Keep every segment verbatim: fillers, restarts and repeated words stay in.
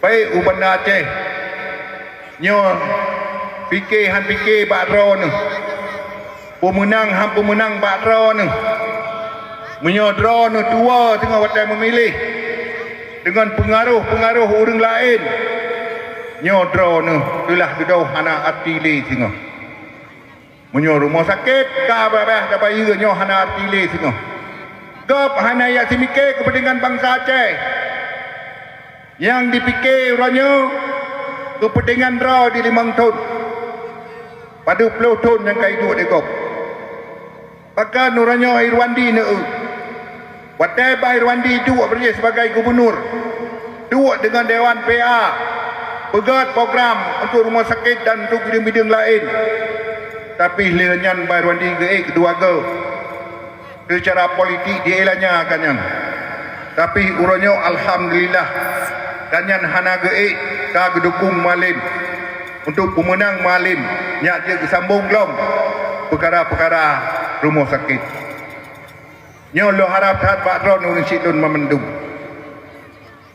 Baik u Banda Aceh, nyoe pike han pike bak droeneuh, peumeunang han peumeunang bak droeneuh. Meunyoe droeneuh tuwoe teungoh watée meumiléh deungon peungaroh-peungaroh ureuëng laén, nyoe droeneuh teulah dudoe hana arti lé singoh. Meunyoe rumoh sakét ka babah tabayeue, nyoe hana arti lé singoh. Gob hana jak simiké keupeuntengan bansa Aceh. Nyang dipike uroe nyoe keupeuntengan droe di limong thon, padub ploh thon nyang ka iduek lé gob. Pakon uroe nyoe Irwandi neueu? Watée bah Irwandi duek bak jih sibagai gubunur, duek deungon dewan P A, peugét program untuk rumoh sakét dan untuk bideueng-bideueng laén. Tapi lheueh nyan bah Irwandi geuék keudua goe. Seucara politik di ilanya ka nyan. Tapi uroe nyoe alhamdulillah, ka nyan hana geuék, ka geudukong Mualem untuk peumeunang Mualem nyang jeuet geusambong lom peukara-peukara rumoh sakét. Nyoe lôn harab that bak droeneuh ureuëng syiek lôn banmandum.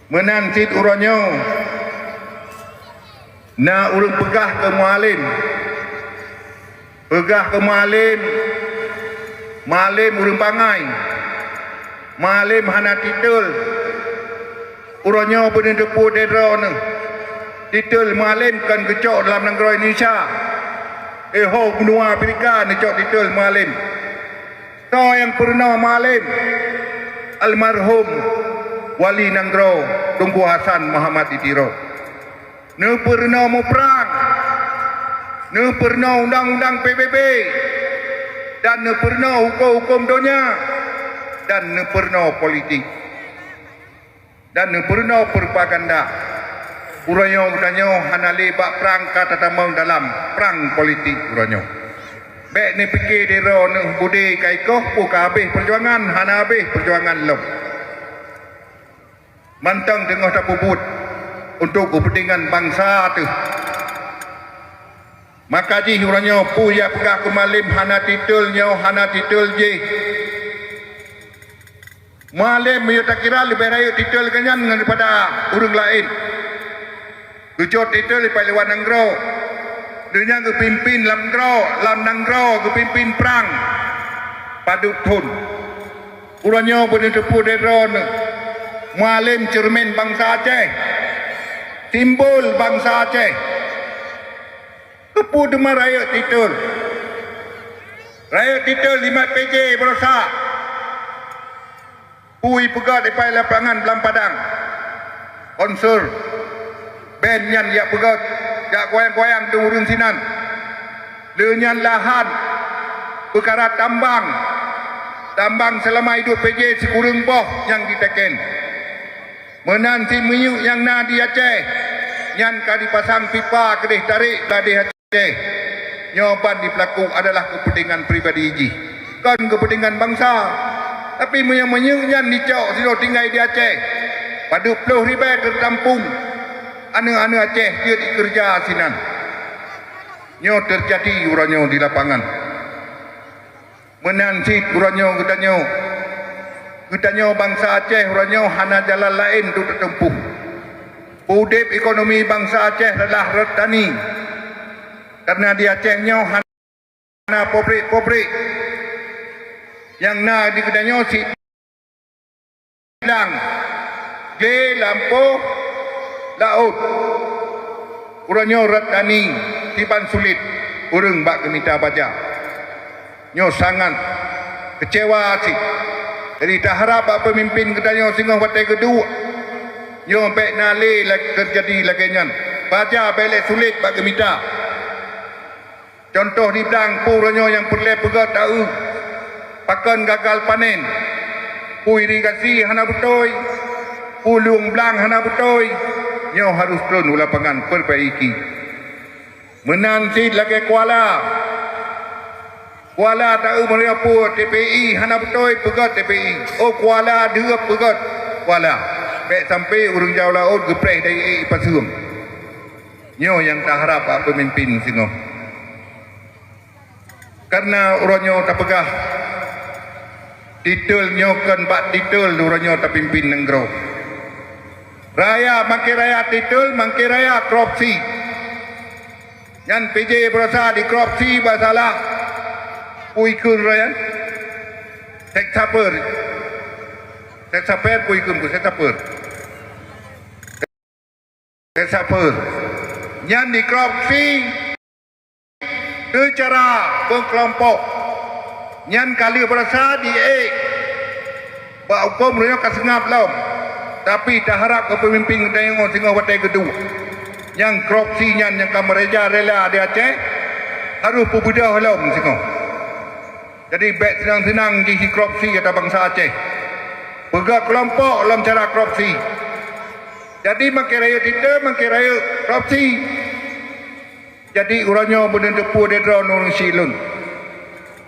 Meunan cit uroe nyoe na ureuëng peugah keu Mualem, peugah keu Mualem, Mualem ureuëng bangai, Mualem hana titel. Uroe nyoe beuneuteupeu lé droeneuh, titel Mualem kon geucok lam nanggroe Indonesia. Iho benua Afrika neucok titel Mualem. Soe nyang peurunoe Mualem? Almarhum Wali Nanggroe Teungku Hasan Muhammad di Tiro. Neupeurunoe muprang, neupeurunoe undang-undang P B B, dan neupeurunoe huköm-huköm donya, dan neupeurunoe politik, dan neupeurunoe propaganda. Uroe nyoe geutanyoe hana lé bak prang ka tatamong dalam prang politik uroe nyoe. Bék neupike di droeneuh budé ka ikoh peue ka habéh peujuangan, hana habéh peujuangan lom. Mantong teungoh tapeubuet untuk keupeuntengan bansa teuh. Maka jih uroe nyoe peue nyang peugah keu Mualem hana titel nyoe, hana titel jih. Mualem meunyoe takira leubeh rayeuk titel geuh nyan daripada ureuëng laén. Geucok titel di luwa nanggroe. Lheueh nyan geupimpén lam groe, lam nanggroe geupimpén prang padub thon. Uroe nyoe beuneuteupeu lé droeneuh, Mualem ceureumen bansa Aceh, simbol bansa Aceh. Keupeue teuma rayeuk titel? Rayeuk titel jimat P J baroesa. Peue peugah dipai lapangan Blang Padang. Sponsor. Band nyan jak peugét, jak goyang-goyang dong ureuëng sinan. Lheueh nyan lahan peukara tambang. Tambang seulama idup P J sikureueng boh nyang jiteken. Meunan cit minyeuk nyang na di Aceh, nyan ka jipasang pipa keudeh tarék bak deh Aceh. Nyoe ban jipeulaku adalah keupeuntengan pribadi jih, kon keupeuntengan bansa. Tapi meunyoe minyeuk nyan jicok sidroe tinggai di Aceh, padub ploh ribée teutampong, aneuëk-aneuëk Aceh jeuet jikeureuja sinan. Nyoe teujadi uroe nyoe di lapangan. Meunan cit uroe nyoe geutanyoe, geutanyoe bansa Aceh uroe nyoe hana jalan laén untuk teutumpôh. Peudeb ekonomi bansa Aceh adalah rot tani. Karena di Aceh nyoe hana pabrik-pabrik. Nyang na di geutanyoe cit blang, glé, lampôh, laôt. Uroe nyoe rot tani kiban sulet ureuëng bak geumita baja. Nyoe sangat keucewa cit. Jadi taharab bak peumimpén geutanyoe singoh watée geuduek, nyoe bék na lé la-, teujadi lagée nyan. Baja bék lé sulet bak geumita. Cuntoh di blang, peue uroe nyoe nyang peureulée peugét taeu, pakon gagal panen, peue irigasi hana beutôi, peue lueng blang hana beutôi, nyoe harôh trôn u lapangan peubaiki. Meunan cit lagée Kuala. Kuala taeu meunyoe peue T P I hana beutôi, peugét T P I. Oh Kuala deuh peugét Kuala. Bék sampai ureuëng jaoe laôt geupreh dari ék ipaseueng. Nyoe nyang taharab bak peumimpén singoh. Karena uroe nyoe tapeugah, titel nyoe kon bak titel uroe nyoe tapimpén nanggroe. Raya, makin raya titel, makin raya korupsi. Nyan P J beurasa dikorupsi bak salah. Pui kheun raya. Seksaper. Seksaper pui kheun, seksaper. Resapel. Nyan dikorupsi seucara beukelompok. Nyan ka lheueh beurasa di-ék bak hukôm, uroe nyoe ka seungab lom. Tapi taharab keu peumimpén geutanyoe singoh watée geuduek nyang korupsi nyan nyang ka meuraja rela di Aceh harôh peubeudôh lom singoh. Jadi, bék seunang-seunang jih jikorupsi ata bansa Aceh. Peugah keulompok lom cara korupsi. Jadi, makin rayeuk titel, makin rayeuk korupsi. Jadi, uroe nyoe beuneuteupeu lé droeneuh ureuëng syiek lôn.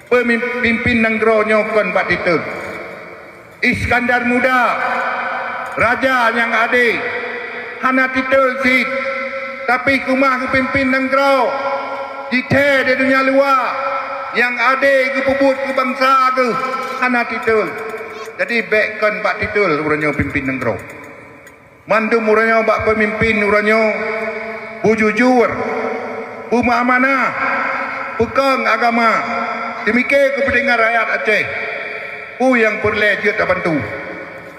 Peumimpin nanggroe nyoe kon bak titel. Iskandar Muda, raja nyang adé, hana titel cit, tapi keumah geupimpin nanggroe, jithée di donya luwa, nyang adé geupeubuet keu bansa geuh, hana titel. Jadi, bék kon bak titel uroe nyoe pimpin nanggroe. Mandum uroe nyoe bak peumimpin uroe nyoe beujujur, beumeuamanah, peukong agama, teumike keupeuntengan rakyat Aceh. Peue nyang peureulée jeuet tabantu,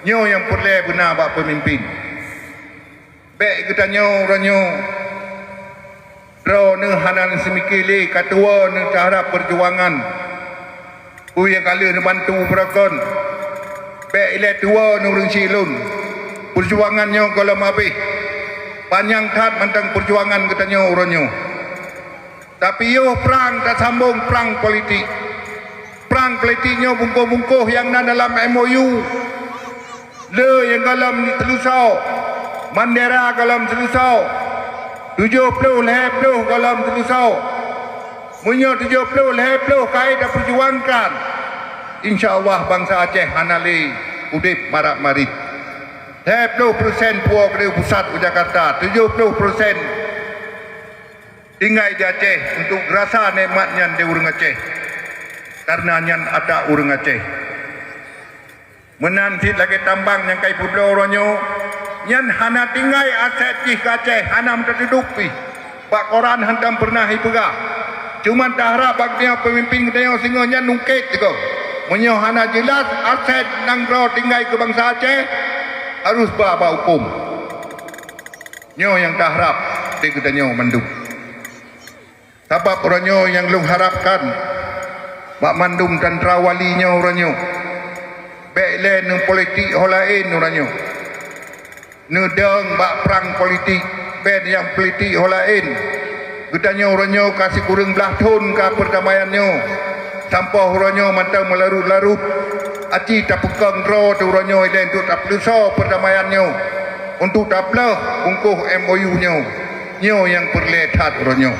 nyoe nyang peureulée beuna bak peumimpin. Bék geutanyoe uroe nyoe droeneuh hana neuseumike lé, ka tuwoe neuh taharab peujuangan. Peue nyang ka lheueh neubantu beurokon, bék ilée tuwoe neuh ureuëng syiek lôn. Peujuangan nyoe gohlom habéh. Panyang that mantong peujuangan geutanyoe uroe nyoe. Tapi yoh prang tasambong prang politik. Prang politik nyoe bungkôh-bungkôh nyang na dalam M O U. Le nyang gohlom teuleusoe, bandera gohlom teuleusoe, tujoh ploh lhée ploh gohlom teuleusoe. Meunyoe tujoh ploh lhée ploh ka tapeujuangkan, insya Allah bansa Aceh hana lé udeb marak-marit. Lhée ploh persen puwoe keudeh pusat u Jakarta, tujoh ploh persen tinggai di Aceh untuk geurasa nikmat nyan di ureuëng Aceh, kareuna nyan ata ureuëng Aceh. Meunan cit lagée tambang nyang ka ipeubloe uroe nyoe, nyan hana tinggai aset jih keu Aceh, hana meutateuduek pih. Bak koran hantom peureunah ipeugah. Cuman taharab bak geutanyoe peumimpén geutanyoe singoh nyan ungkét sigoe. Meunyoe hana jeulaih aset nanggroe tinggai keu bansa Aceh, harôh ba bak hukôm. Nyoe nyang taharab di geutanyoe mandum. Sabab uroe nyoe nyang lôn harabkan bak mandum tantrawali nyoe uroe nyoe, bék lé neupolitik ho laén uroe nyoe. Neudong bak prang politik, bék nyang politik ho laén. Geutanyoe uroe nyoe ka sikureueng blaih thon ka peurdamaian nyoe. Sampoe uroe nyoe mantong meularot-larot. Aci tapeukong droe teuh uroe nyoe ilée untuk tapeuleusoe peurdamaian nyoe, untuk taplôh bungkôh M O U nyoe. Nyoe nyang peureulée that uroe nyoe.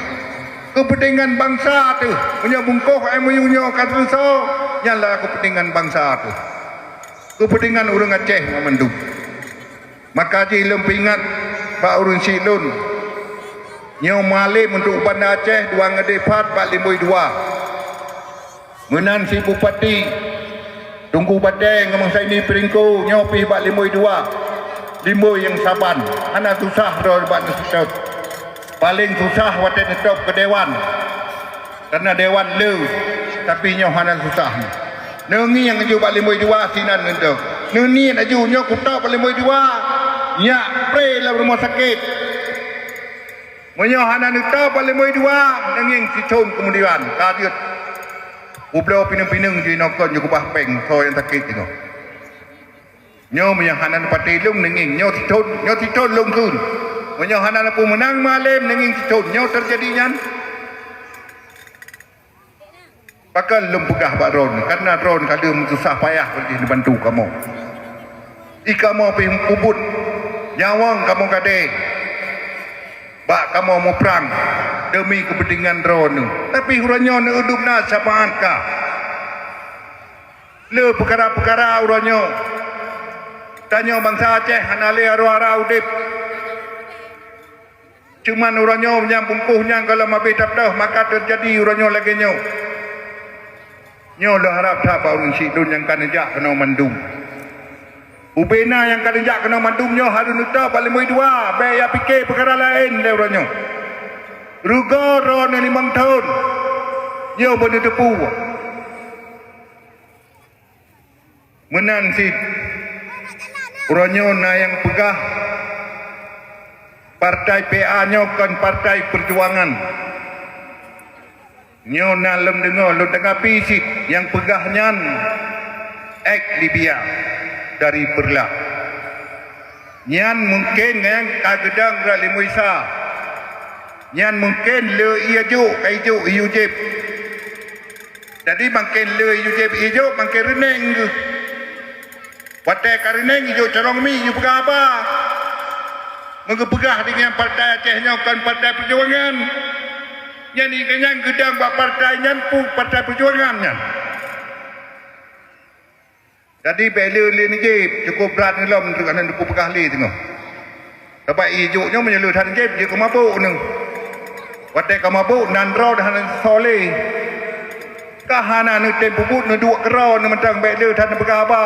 Keupeuntengan bansa teuh. Meunyoe bungkôh M O U nyoe ka teuleusoe, nyan lah keupeuntengan bansa teuh. Keupeuntengan ureuëng Aceh mandum. Maka jih lôn peuingat bak ureuëng syiek lôn, nyoe malém untuk Banda Aceh dua ngeudeh pat bak Limboi dua. Meunan si Bupati Teungku Batée ngon Bang Saini Pringko nyoe pih bak Limboi dua. Limboi nyang saban, hana susah droe bak neusitop. Paleng susah watée neutop keu dewan. Kareuna dewan le, tapi nyoe hana susah. Neungieng aju bak Limboi dua sinan neutop. Neuniet aju nyoe kutop bak Limboi dua, nyak pre lam rumoh sakét. Meunyoe hana neutop bak Limboi dua, neungieng sithon keumudian ka jeuet. Ubloe pineung-pineung jinoe kon jikeubah péng soe nyang sakét jinoe. Nyoe meunyoe hana neupatéh lôn neungieng nyoe sithon, nyoe sithon lôn kheun. Meunyoe hana neupeumeunang malém neungieng sithon nyoe teujadi nyan. Pakon lôn peugah bak droeneuh, kareuna droeneuh ka lheueh meususah payah bak jih neubantu kamoe. I kamoe pih peubuet nyawöng kamoe gadée bak kamoe muprang deumi keupeuntengan droeneuh. Tapi uroe nyoe neuduek na syafaat ka. Le peukara-peukara uroe nyoe, tanyoe bansa Aceh hana lé arah-arah udeb. Cuman uroe nyoe nyang bungkôh nyang gohlom habéh tapeulôh maka teujadi uroe nyoe lagée nyoe. Nyoe lôn harab that bak ureuëng syiek lôn nyang ka neujak keunoe mandum. Ubena nyang ka neujak keunoe mandum nyoe hareuem neutôb bak leumboi dua, bék ya pike peukara laén lé uroe nyoe. Rugoe droeneuh limong thon, nyoe beuneuteupeu. Meunan cit, uroe nyoe na nyang peugah partai P A nyoe kon partai peujuangan. Nyoe na lôn deungoe, lôn tanggapi cit nyang peugah nyan, ek Libya dari Perla. Nyan mungken nyang ka geudong rot lé Musa. Nyan mungken le ié jok, ka ijok ié jeb. Jadi mungken le ié jeb, ié jok mungken reuneng geuh. Watée ka reuneng ijok carông mi, ié peugah haba. Meugeupeugah di nyang partai Aceh nyoe kon partai peujuangan. Nyan ié nyang geudong bak partai nyan pu partai peujuangan nyan. Jadi bék le lé neujeb, cukôp brat neulom teuk hana neupeupeugah lé teungoh. Sabab ié jok nyoe meunyoe le that neujeb, jeuet keu mabök neuh. Watée ka mabök nan droe hana soe lé. Ka hana neutem peubuet neuduek keudroe neuh mantong bék le that neupeugah haba.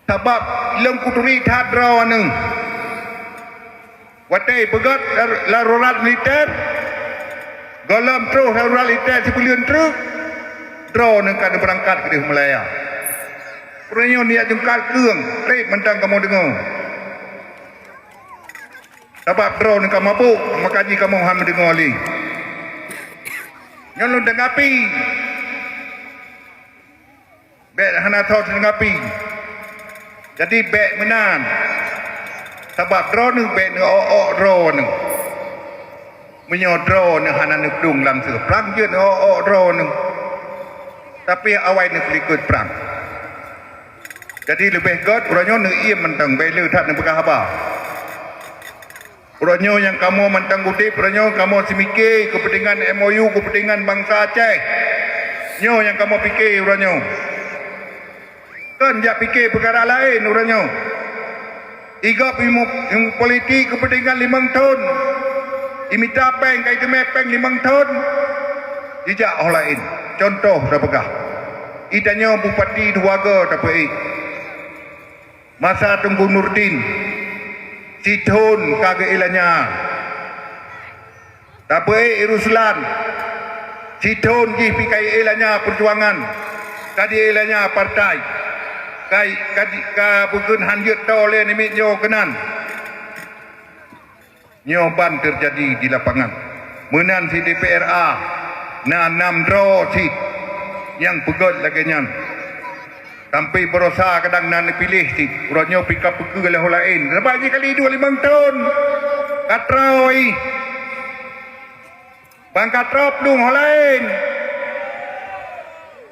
Sabab lôn kuturi that droeneuh. Watée peugét dar-, darurat militer, gohlom troh darurat militer sibuleuen treuk, droeneuh ka neubeurangkat keudeh Malaya. Uroe nyoe neujak jeungkat keueng, treb mantong kamoe deungoe. Sabab droeneuh ka mabök, maka jih kamoe han meudeungoe lé. Nyoe lôn tanggapi. Bék hana soe teungapi. Jadi bék meunan. Sabab droeneuh bék neuok-ok droeneuh. Meunyoe droeneuh hana neuplueng lam seuprang jeuet neuok-ok droeneuh. Tapi awai neupeulikot prang. Jadi leubeh gét uroe nyoe neuiem mantong bék le that neupeugah haba. Uroe nyoe nyang kamoe mantong udeb, uroe nyoe kamoe seumike keupeuntengan M O U, keupeuntengan bansa Aceh. Nyoe nyang kamoe pike uroe nyoe. Kon jak pike peukara laén uroe nyoe. Igob ilmu, ilmu politik keupeuntengan limong thon. Imita péng ka iteumé péng limong thon. Jijak óh laén. Cuntoh tapeugah. Itanyoe bupati dua goe tapeuék. Masa Teungku Nurdin, sithon ka geuilanya. Tapeuék Ruslan, sithon jih pih ka ilanya peujuangan, ka diilanya partai, ka, ka, di, ka bukon han jeuet toe lé namiet nyoe keunan. Nyoe ban teujadi di lapangan. Meunan cit di P R A na nam droe cit nyang peugét lagée nyan. Sampai baroesa kadang na neupiléh cit, uroe nyoe pih ka peukeu lé ho laén. Sabab jih kali dua limong thon ka troe. Ban ka troe plueng ho laén.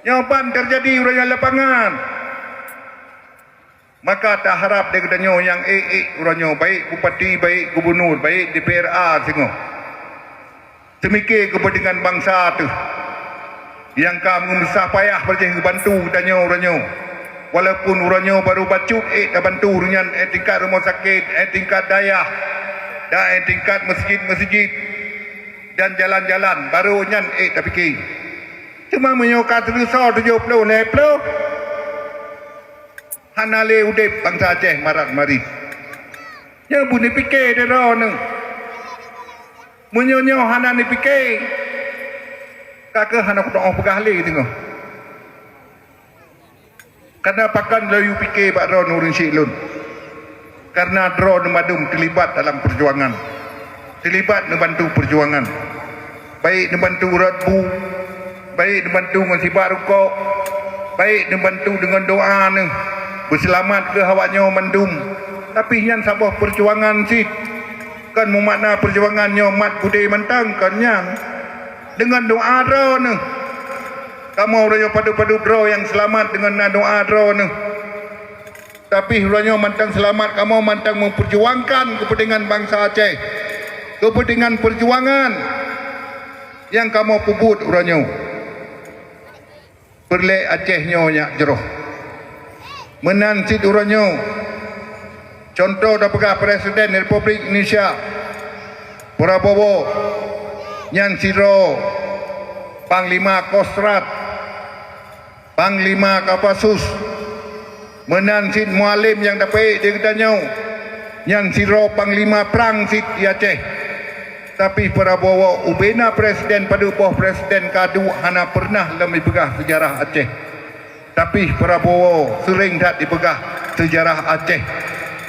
Nyoe ban teujadi uroe nyoe lapangan. Maka taharab dari geutanyoe nyang ék-ék uroe nyoe, baik bupati, baik gubunur, baik D P R A singoh, seumike keupeuntengan bansa teuh nyang ka meusah payah bak jih geubantu geutanyoe uroe nyoe. Walaupun uroe nyoe barô bacut ék tabantu nyan, ék tingkat rumoh sakét, ék tingkat dayah, dan ék tingkat meuseujid-meuseujid dan jalan-jalan, barô nyan ék tapike. Teuma meunyoe ka teureusoe tujoh ploh lhée ploh, hana lé udeb bansa Aceh marat marit. Nyoe beu neupike droeneuh. Meunyoe nyoe hana neupike, ka keuh hana kutoh peugah lé teungoh. Kareuna pakon laju pike bak droeneuh ureuëng syik lôn? Kareuna droeneuh mandum teulibat dalam peujuangan, teulibat neubantu peujuangan. Baik neubantu rot bu, baik neubantu ngon sibak rukok, baik neubantu deungon doá neuh beuseulamat keu awaknyoe mandum. Tapi nyan saboh peujuangan cit. Kon meumakna peujuangan nyoe mat gudée mantong, kon nyan. Deungon doá droeneuh, kamoe uroe nyoe padub-padub droe nyang seulamat deungon na doá droeneuh. Tapi uroe nyoe mantong seulamat kamoe mantong meupeujuangkan keupeuntengan bansa Aceh, keupeuntengan peujuangan nyang kamoe peubuet uroe nyoe. Peureulée Aceh nyoe nyak jroh. Meunan cit uroe nyoe, cuntoh tapeugah Presiden Republik Indonesia, Prabowo, nyan sidroe Panglima Kostrad, Panglima Kopassus, Meunan cit Mualem nyang tapeuék di geutanyoe, nyang sidroe panglima prang cit di Aceh. Tapi Prabowo ubena presiden padub boh presiden ka duek hana peureunah lom jipeugah seujarah Aceh. Tapi Prabowo seuréng that jipeugah seujarah Aceh.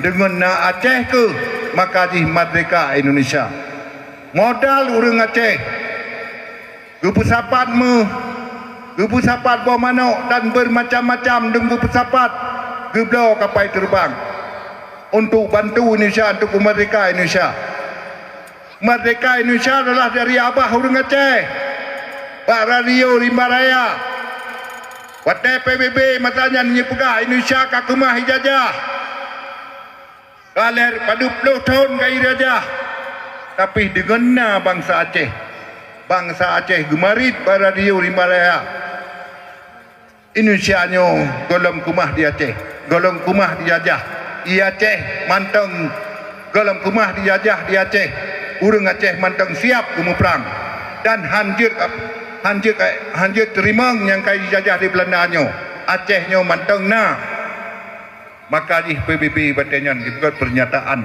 Deungon na Aceh keuh maka jih merdeka Indonesia. Modal ureuëng Aceh geupeusapat méuh, geupeusapat boh manok dan beurmacam-macam dum geupeusapat geubloe kapai teureubang untuk bantu Indonesia, untuk meumerdeka Indonesia. Merdeka Indonesia adalah dari abah ureuëng Aceh bak Radio Rimba Raya. Watée P B B masa nyan jipeugah Indonesia ka keumah ijajah. Ka lhée padub ploh thon ka ijajah, tapi deungon na bansa Aceh. Bansa Aceh geumarit bak Radio Rimba Raya. Indonesia nyoe gohlom keumah di Aceh, gohlom keumah dijajah. Di Aceh mantong gohlom keumah dijajah di Aceh. Ureuëng Aceh mantong siab geumuprang dan hanjeuet, hanjeuet, hanjeuet teurimong nyang ka dijajah di Beulanda nyoe. Aceh nyoe mantong na. Maka jih P B B watée nyan jibuet peurnyataan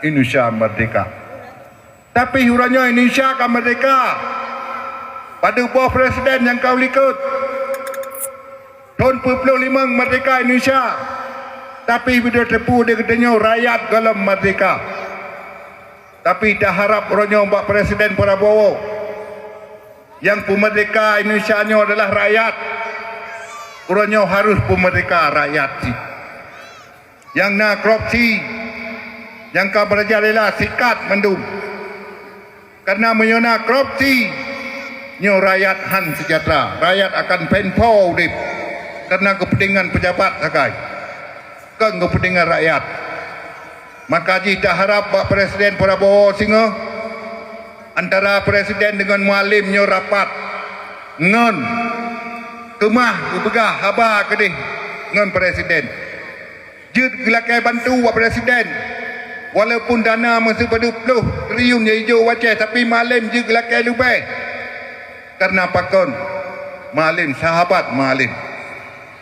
Indonesia merdeka. Tapi uroe nyoe Indonesia ka merdeka. Padub boh presiden nyang ka u likot. Thon peuet ploh limong merdeka Indonesia. Tapi beudôh teupeu di geutanyoe rakyat gohlom merdeka. Tapi taharab uroe nyoe bak Presiden Prabowo, nyang peumerdeka Indonesia nyoe adalah rakyat. Uroe nyoe harôh peumerdeka rakyat cit. Nyang na korupsi, nyang ka merajalela sikat mandum. Karena meunyoe na korupsi, nyoe rakyat han sejahtera. Rakyat akan phen po udeb karena keupeuntengan pejabat sagai, kon keupeuntengan rakyat. Maka jih taharab bak Presiden Prabowo singoh, antara Presiden deungon Mualem nyoe rapat ngon keumah geupeugah haba keudeh ngon Presiden. Jeuet geulakée bantu bak Presiden. Walaupun dana meusipadub ploh triliun nyang jijok u Aceh, tapi Mualem jeuet geulakée leubeh. Karena pakon? Mualem, sahabat Mualem.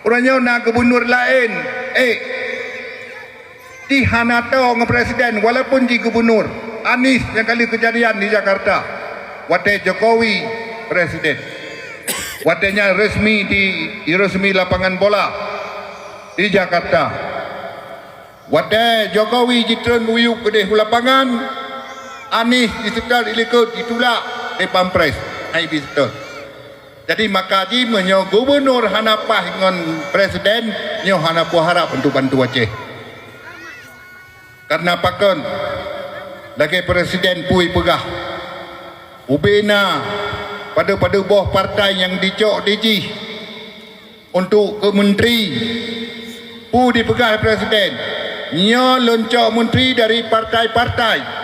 Uroe nyoe na gubunur laén, ék, jih hana toe ngon presiden, walaupun jih gubunur. Anies nyang ka lheueh keujadian di Jakarta, watée Jokowi presiden. Watée nyan resmi di, diresmi lapangan bola di Jakarta. Watée Jokowi jitreun u yup keudeh u lapangan, Anies jiseutôt di likot, jitulak lé Pampres, hai jiseutôt. Jadi maka jih meunyoe gubunur hana paih ngon presiden, nyoe hana peue harab untuk bantu Aceh. Karena pakon? Lagée presiden peue jipeugah, ubena padub-padub boh partai nyang jicok di jih untuk keu menteri. Peue jipeugah presiden, nyoe lôn cok menteri dari partai-partai.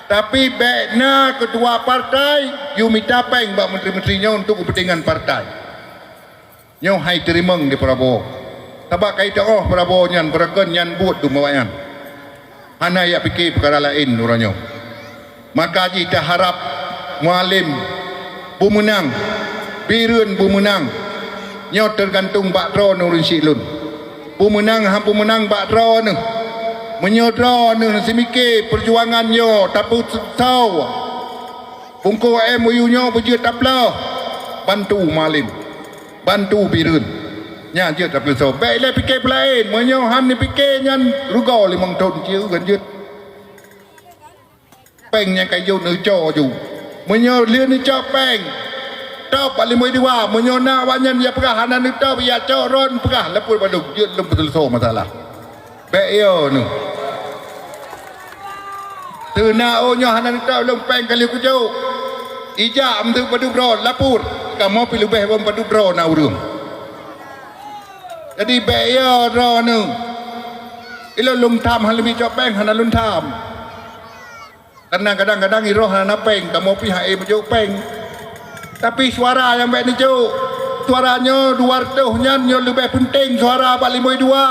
Tapi bék na keudua partai yue mita péng bak menteri-menteri nyoe untuk keupeuntengan partai. Nyoe hai teurimong di Prabowo. Sabab ka jiteu'oh Prabowo nyan, beureugon nyan buet dum awaknyan. Hana jak pike peukara laén uroe nyoe. Maka jih taharab Mualem beumeunang, Bireuen beumeunang. Nyoe teugantung bak droeneuh ureuëng syiek lôn. Beumeunang han beumeunang bak droeneuh. Meunyoe droeneuh seumiké peujuangan nyoe tapeusoe, bungkôh M O U nyoe beujeuet taploh, bantu Mualem, bantu Bireuen. Nyan jeuet tapeusoe. Bék lé pike peulaén. Meunyoe han neupike nyan rugoe limong thon, cit kan jeuet. Péng nyang ka jeuet neucok ju. Meunyoe lheueh neucok péng, top bak limong dua. Meunyoe na awaknyan jak peugah hana neutop, jak cok droeneuh peugah lapor bak lôn, jeuet lôn peuseuleusoe masalah. Bék yo neuh. Teuna oh nyoe hana neutop lôn péng ka lheueh kujok. Ijak meuseu padub droe lapor, kamoe pih leubeh bom padub droe na ureuëng. Jadi bék yo droeneuh. Ilôn lôn tham hana leubi cok péng, hana lôn tham. Karena kadang-kadang iroh hana péng, kamoe pih hana meujok péng. Tapi suara nyang bék neujok. Suara nyoe dua reutôh nyan nyoe leubeh peunteng suara bak limong dua.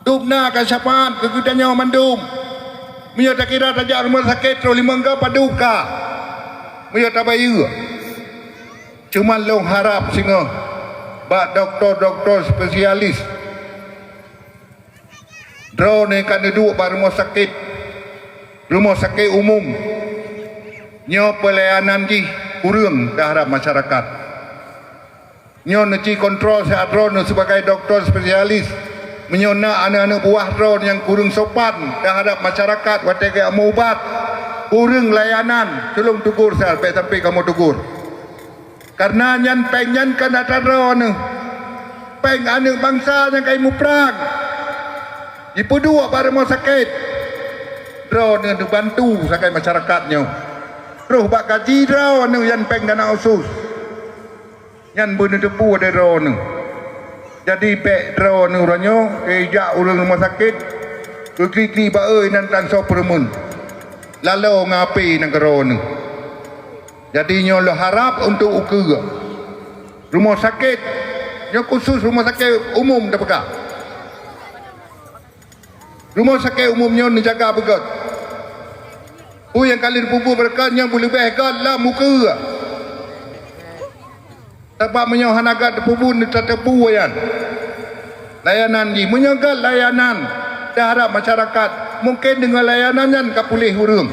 Dubna ka syafaat keu geutanyoe mandum. Meunyoe takira tajak rumoh sakét troh limong ka padub ka. Meunyoe tabayeue. Cuma lôn harab singoh bak dokto-dokto spesialis Droeneuh ka neuduek bak rumoh sakét, rumoh sakét umum. Nyoe peulayanan jih kureueng teuhadab masyarakat. Nyoe neuci kontrol siat droeneuh sibagai dokto spesialis. Meunyoe na aneuëk-aneuëk buah droeneuh nyang kureueng sopan teuhadab masyarakat watée geujak meuubat, kureueng layanan, tulông tegur siat, bék sampai kamoe tegur. Kareuna nyan péng nyan kon atra droeneuh. Péng aneuëk bansa nyang ka jimuprang, jipeuduek bak rumoh sakét. Droeneuh neubantu sagai masyarakat nyoe. Troh bak gaji droeneuh nyan péng dana otsus. Nyan beuneuteupeu lé droeneuh. Jadi bék droeneuh uroe nyoe, eh, jak ureuëng rumoh sakét, geuklik-klik bak eu inan tan soe peureumeun. Laloe ngon api nanggroe neuh. Jadi nyoe lôn harab untuk ukeue. Rumoh sakét, nyoe khusus rumoh sakét umum tapeugah. Rumoh sakét umum nyoe neujaga beugét. Peue nyang ka lheueh peubuet beureukat nyoe beuleubeh gét lam ukeue. Sabab meunyoe hana gét peubuet, neutateupeue nyan layanan jih. Meunyoe gét layanan teuhadab masyarakat, mungken deungon layanan nyan ka puléh ureuëng.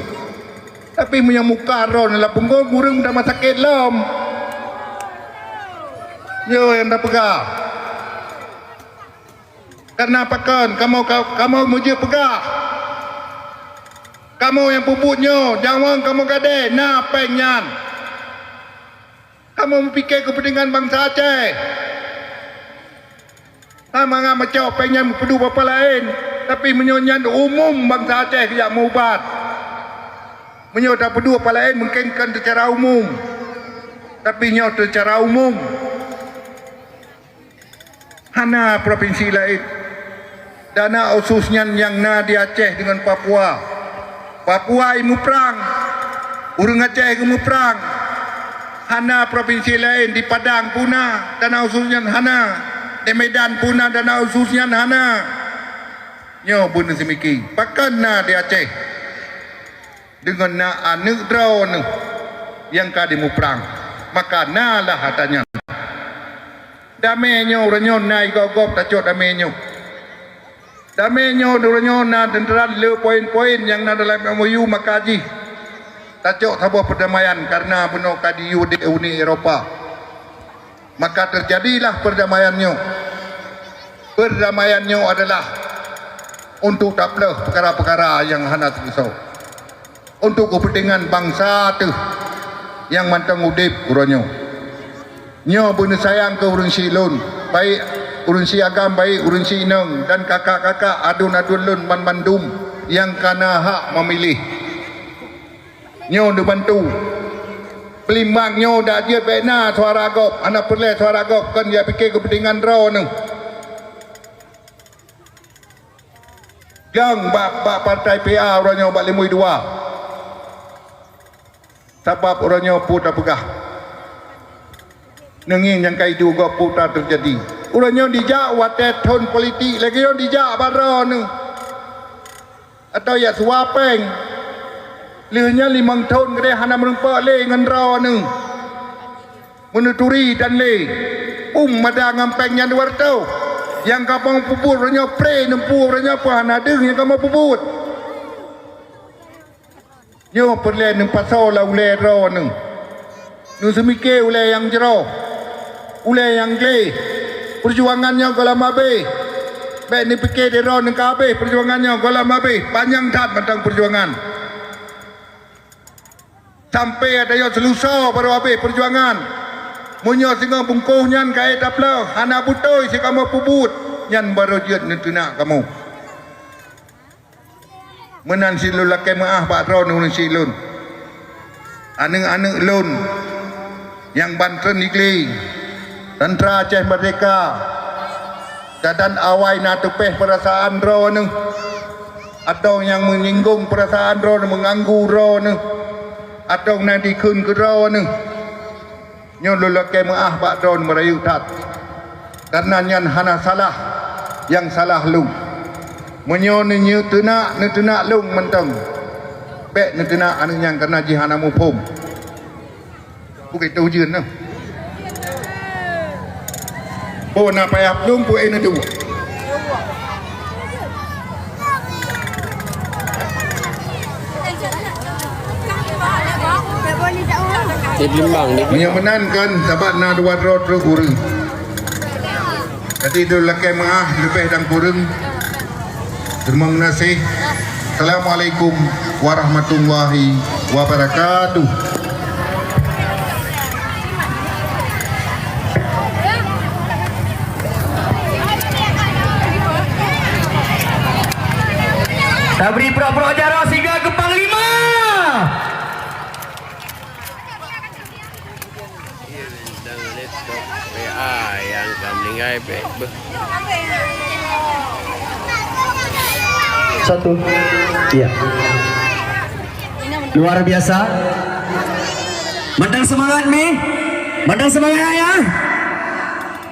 Tapi meunyoe muka droeneuh lam punggong, ureuëng tamah sakét lom. Nyoe nyang tapeugah. Kareuna pakon kamoe, kamoe meujeuet peugah? Kamoe nyang peubuet nyoe, nyawöng kamoe gadée na péng nyan. Kamoe meupike keupeuntengan bansa Aceh. Hana mangat meucok péng nyan meupeuduek bak peue laén, tapi meunyoe nyan umum bansa Aceh geujak meuubat. Meunyoe tapeuduek peue laén mungken kon seucara umum, tapi nyoe seucara umum. Hana propinsi laén. Dana otsus nyan nyang na di Aceh deungon Papua. Papua jimuprang, ureuëng Aceh geumuprang. Hana propinsi laén, di Padang puna dana otsus nyan hana, di Medan puna dana otsus nyan hana. Nyoe beuneuteupeu, pakon na di Aceh. Deungon na aneuëk droeneuh nyang ka jimuprang, maka na lah atra nyan. Damé nyoe uroe nyoe na jigob-gob tacok damé nyoe. Damé nyoe uroe nyoe na teuntran le poin-poin nyang na dalam M O U, maka jih tacok saboh peurdamaian kareuna bunoe ka jiyue di Uni Eropa. Maka teujadilah peurdamaian nyoe. Peurdamaian nyoe adalah untuk taplôh peukara-peukara nyang hana teusoe, untuk keupeuntengan bansa teuh nyang mantong udeb uroe nyoe. Nyoe beuneusayang keu ureuëng syiek lôn, baik ureuëng syiek agam, baik ureuëng syiek inong, dan kakak-kakak, aduen-aduen lôn banmandum nyang ka na hak meumiléh. Nyoe neubantu. Peulimbang nyoe dak jeuet bék na suara gob, hana peureulée suara gob, kon jak pike keupeuntengan droeneuh. Gong bak, bak partai P A uroe nyoe bak limong dua. Sabab uroe nyoe peue tapeugah. Neungieng nyang ka iduek gob peue teujadi. Uroe nyoe dijak watée thon politik, lagée nyoe dijak bak droeneuh. Atawa jak suwa péng. Lheueh nyan limong thon keudeh hana meurumpok lé ngon droeneuh. Meuneuturi dan lé, um mada ngon péng nyan dua reutôh. Nyang kamoe peubuet uroe nyoe pré neumpu uroe nyoe peue hana deuh nyang kamoe peubuet. Nyoe peureulée neupasoe lam ulée droeneuh. Neuseumike ulée nyang jroh, ulée nyang gleh. Peujuangan nyoe gohlom habéh. Bék neupike di droeneuh ka habéh peujuangan nyoe, gohlom habéh. Panyang that mantong peujuangan. Sampai ata nyoe seulusoe barô habéh peujuangan. Meunyoe singoh bungkôh nyan ka ék taplôh, hana beutôi si kamoe peubuet, nyan barô jeuet neuteunak kamoe. Meunan cit lôn lakée meuáh bak droeneuh ureuëng syiek lôn. Aneuëk-aneuëk lôn nyang ban treun di glé, teuntra Aceh Merdeka, gadan awai na teupéh peurasaan droeneuh, atau nyang meunyinggung peurasaan droeneuh, meunganggu droeneuh, atau na dikheun keu droeneuh. Nyoe lôn lakée meuáh bak droeneuh meurayeuk that, kareuna nyan hana salah nyang salah lôn. Meunyoe neunyeuk teunak, neuteunak lôn mantong. Bék neuteunak aneuëk nyan kareuna jih hana muphom. Bukét teuh ujeuen nyoe. Boh na payah plueng peuet neuduek. Di Palembang, di Meunyoe meunan kan, sabat na dua droe trok ureueng. Jadi, lôn lakèe meu'ah leubeh dan kureueng. Teurimong geunaséh. Assalamualaikum warahmatullahi wabarakatuh. Tabri prok-prok jaroe siga keu Panglima. Iya, dan laptop W A yang ka meninggai, beh, beh. Satu. Iya. Luar biasa. Mantap semangat, Mi. Mantap semangat, ya.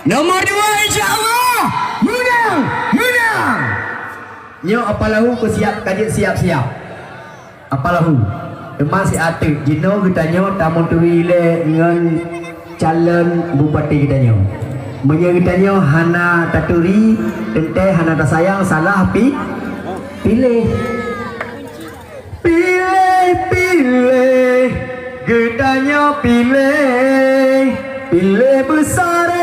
Nomor dua, insya Allah. Menang, menang. Nyoe apa lahu ku siap, ka jeuet siap-siap. Apa lahu? Teuma siat teuk jinoe geutanyoe tameuturi lé ngon calon bupati geutanyoe. Meunyoe geutanyoe hana taturi, teuntée hana tasayang, salah pi-, piléh. Piléh, piléh, geutanyoe piléh, piléh beusara.